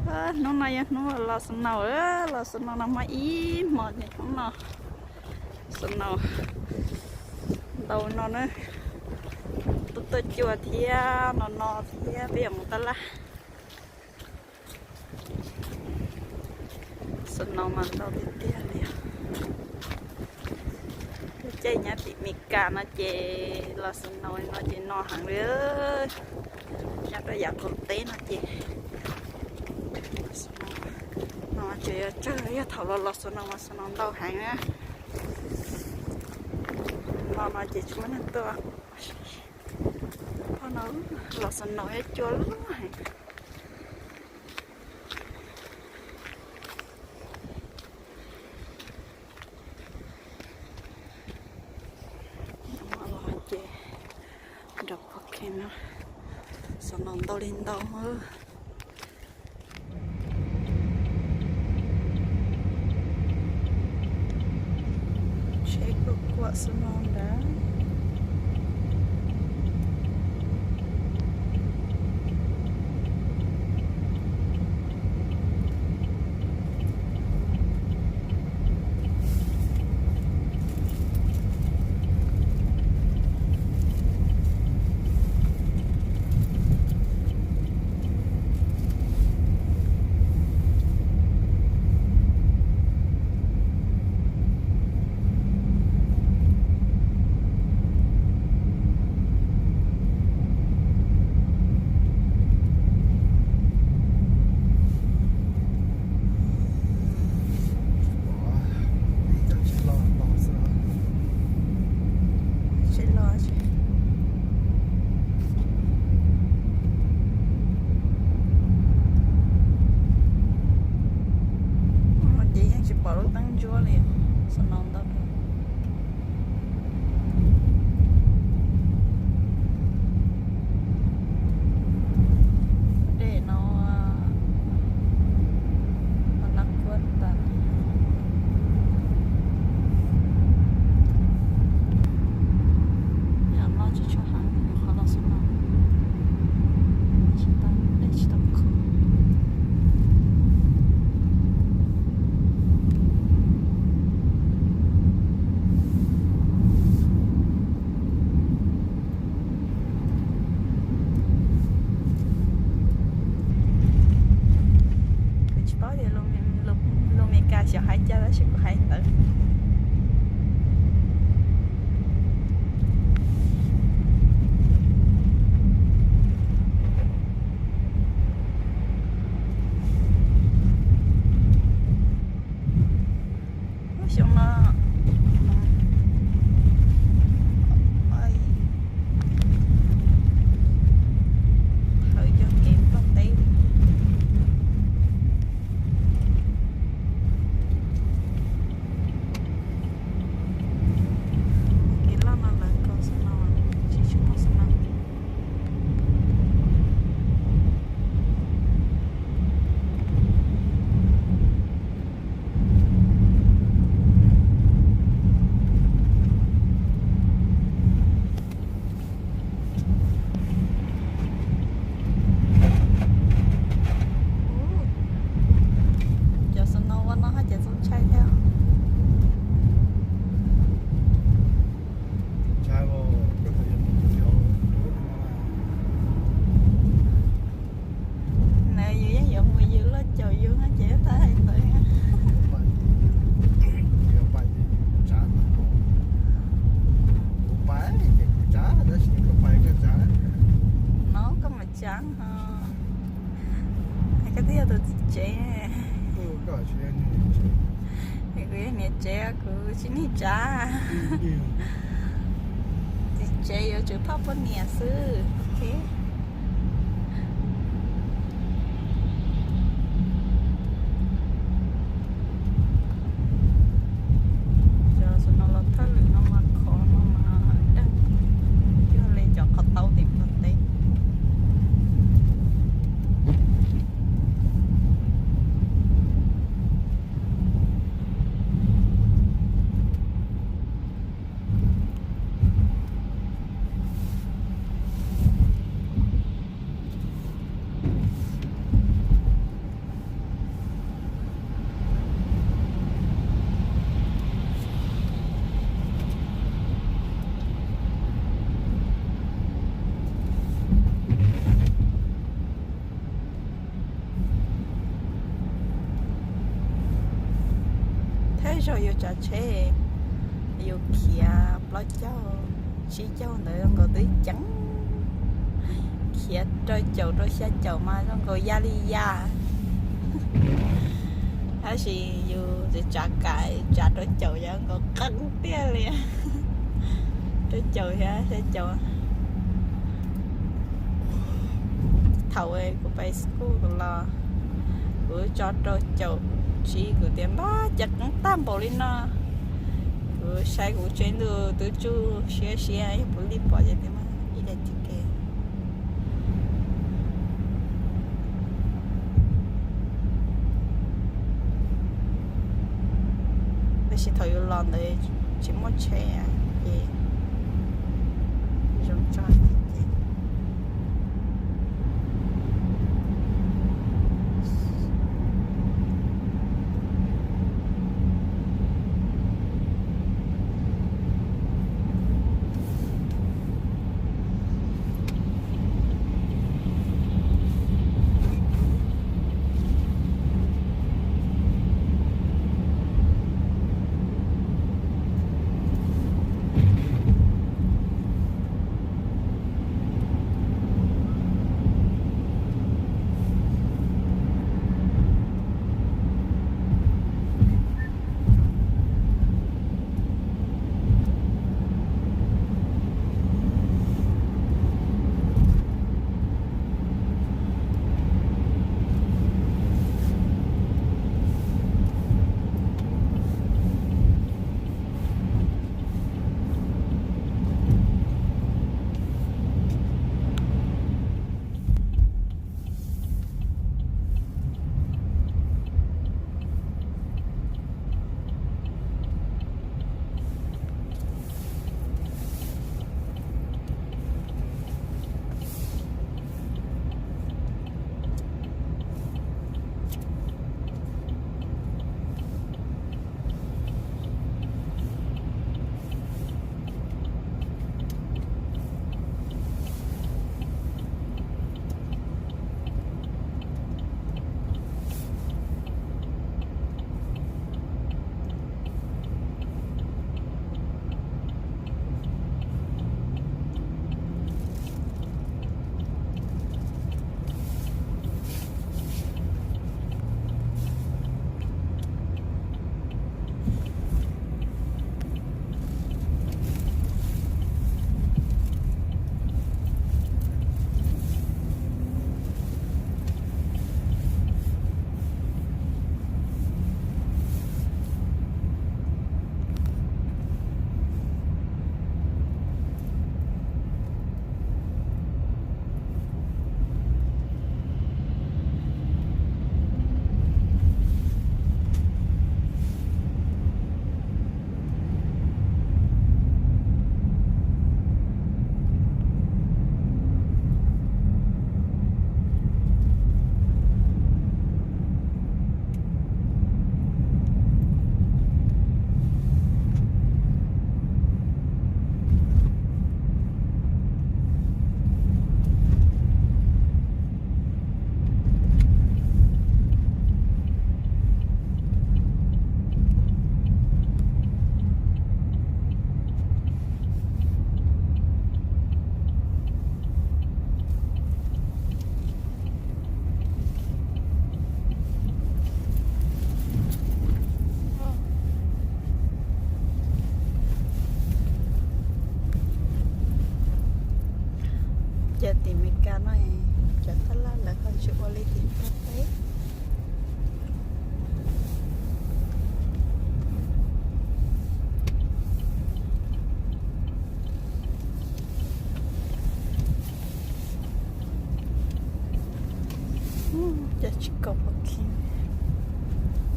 Hnub no yog hnub los snow, los snow no muaj ib hmo ces hnub no snow ntau no na, tuaj tuaj cua thiab no no thiab peb yuav mus tab laj. Snow mas ntau tiag tiag li. Lub caij nyob tim Meskas no ces los snow li no ces no heev li. Nyob rau yav qaum teb no ces no ces yog tsawg, yog thaum los los snow mas snow ntau heev na. No no ces tsis muaj neeg tuaj. Phoj no los snow thiab cua loj heev. Ces nrog pog Ken no, snow ntau li ntau. Tsheb kuj kuam snow ntawd. Ces yeej tsis pom lub teeb ntsuab li, snow ntau. Dej no, no kuab tas. Yam no tsis tshua heev, qhov los snow no tsis tau, dej tsis tau khov. Kuv tsis paub tias lus Meskas xyov hais cas tab sis kuv hais ntawd. Lub xyoo no hawv cov kev nplooj teb. Kev loj no lawv kos snow, tsis tshua muaj snow. Cov snow ua no haj tseem txaus ntshai thiab. Nws yus yeej yuav mus yws loj caum yus no ces tab hais ntawd. No koj mus tsav ho, koj twb yog tus txiv tsev. Kuv yog niam tsev kuv tsis nig tsav. Txiv tsev yuav tsum thauj poj niam xwb. Cov snow los thawj lwm no mas khov no mas deeg cuag li cov qhov taub tim Nplog teb. tsaug yus tsav tsheb, yus khiav plaub caug tsib caug ntawd zoo nkaus twb ceev, khiav rau caum rau xya caum mas zoo nkaus ya li ya. Tab sis yus tsav kam tsav rau caum yog nkaus qeeb tiag li, rau caum thiab xya caum. Thaum kuv pais school los kuv tso rau caum tsib, kuv tias npab cas qeeb tag npaum li no. Kuv saib kuv tsev ntuj twb tsuj siab siab, yog puav leej pom ces tias mas ib daim tsis ke. Tab sis thaum yus los ntawd tsis muaj tsheb ces zoo tso. Cov tim Meskas no, cov tab laj lawv ho tsis ua li tim Nplog peb. Cov tsis kaum pov khiv,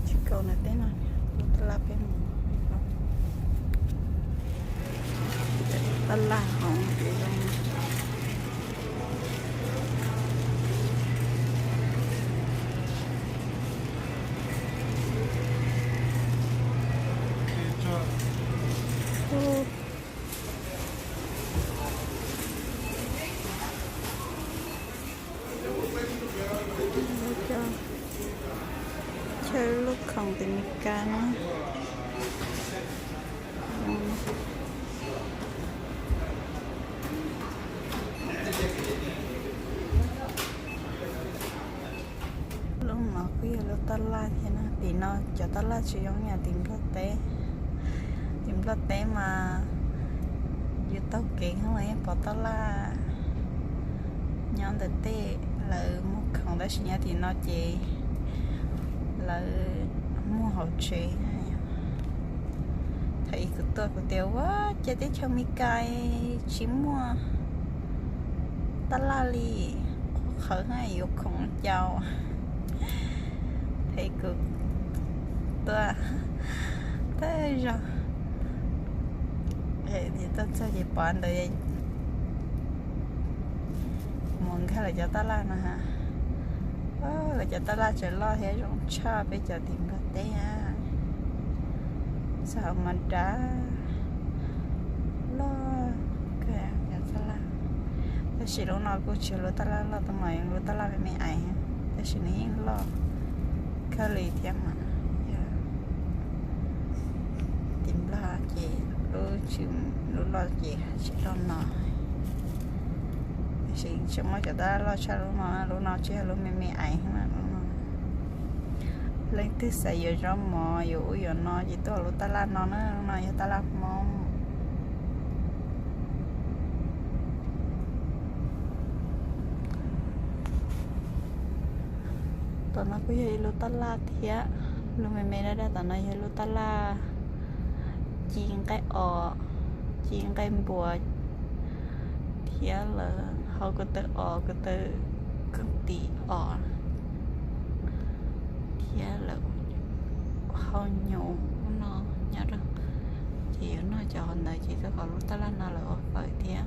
tsis kaum ntawm teb no, tab laj peb mus, tab laj hauv ces zoo. Cov chaw lub khoom tim Meskas no. Lub tab laj thiab no, tim no cov tab laj tsis zoo yam tim Nplog teb. Tim Nplog teb mas yus taug kev los yeej pom tab laj nyob ntawm tej, lawv muag khoom, tab sis nyob tim no ces lawv muag hauv tsev. Thaum ub kuv tuaj kuv tias ua cas teb chaws Amelikas tsis muaj tab laj li, qhuav qhawv yuav khoom caus. Thaum ub kuv tuaj tag zog, tuaj txog ces pom ntawd mus nkag lawv cov tab laj no. Lawv cov tab laj tseem loj thiab zoo tshaj peb cov tim Nplog teb. Txog hauv mas dav loj kawg cov tab laj. Tab sis lub no kuj tsis yog lub tab laj loj tuaj mas, lub tab laj me me ais, tab sis nws yeej loj kawg li thiab mas. Tim Nplog ces lub, lub loj ces tsis loj no. Tab sis tseem muaj cov tab laj loj tshaj lub no, lub no tsis yog lub me me ais na. Leej twg xav yuav zaub mov yuav ub yuav no ces tuaj lub tab laj no na, lub no yog tab laj Hmoob. Tom no kuj yog ib lub tab laj thiab, lub me me daj daj tom no yog lub tab laj ci nqaij os, ci nqaij npua thiab lawv hau ko taw os, ko taw koob tis os thiab lawv hau nyuv no nyob rau, ces yuav noj cov hauv ntawd ces tuaj kom lub tab laj no lawv ua fawm thiab.